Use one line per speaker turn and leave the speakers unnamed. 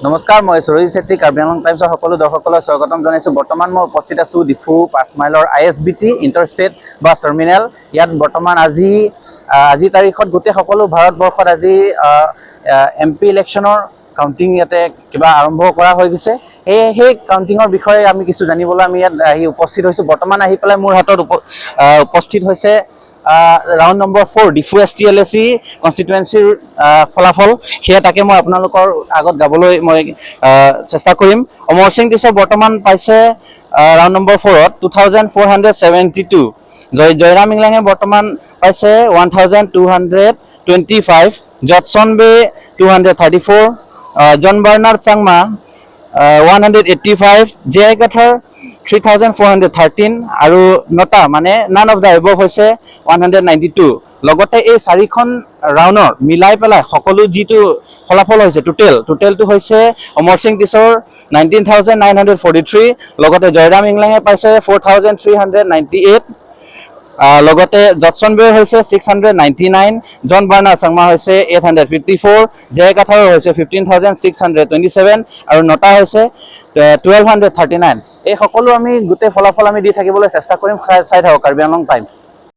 নমস্কাৰ, মই সুৰজিত চেত্ৰী, কাৰ্বি আংলং টাইমছৰ সকলো দৰ্শকলৈ স্বাগতম জনাইছোঁ। বৰ্তমান মই উপস্থিত আছোঁ ডিফু 5 মাইলৰ আইএছবিটি, ইণ্টাৰষ্টেট বাছ টাৰ্মিনেল। ইয়াত বৰ্তমান আজি তাৰিখত গোটেই সকলো ভাৰতবৰ্ষত আজি এমপি ইলেকশ্যনৰ কাউণ্টিং ইয়াতে কিবা আৰম্ভ কৰা হৈ গৈছে। সেই কাউণ্টিঙৰ বিষয়ে আমি কিছু জানিবলৈ আমি ইয়াত আহি উপস্থিত হৈছোঁ। বৰ্তমান আহি পেলাই মোৰ হাতত উপস্থিত হৈছে ৰাউণ্ড নম্বৰ 4, ডিফু এছটি এলএচি কনষ্টিটুৱেঞ্চিৰ ফলাফল। সেয়া তাকে মই আপোনালোকৰ আগত গাবলৈ মই চেষ্টা কৰিম। অমৰ সিং টিছৌ বৰ্তমান পাইছে ৰাউণ্ড নম্বৰ 4ত 2472। জয়ৰাম ইংলাঙে বৰ্তমান পাইছে 1225, জডছন বে 234, জন বাৰ্নাৰ্ড চাংমা 185, জে আই কাথাৰ 3413 আৰু নটা মানে নান অফ the above হৈছে 192। লগতে এই চাৰিখন ৰাউণ্ডৰ মিলাই পেলাই সকলো যিটো ফলাফল হৈছে, টোটেলটো হৈছে অমৰ সিং টিছৰ 19,943, লগতে জয়ৰাম ইংলাঙে পাইছে 4398, লগতে জডছন বেৰ হৈছে 699, জন বাৰ্নাৰ চাংমা হৈছে 854, জয় কাথাৰৰ হৈছে 15,627 আৰু নটা হৈছে 1239। এই সকলো আমি গোটেই ফলাফল আমি দি থাকিবলৈ চেষ্টা কৰিম। চাই থাকক কাৰ্বি আংলং টাইমছ।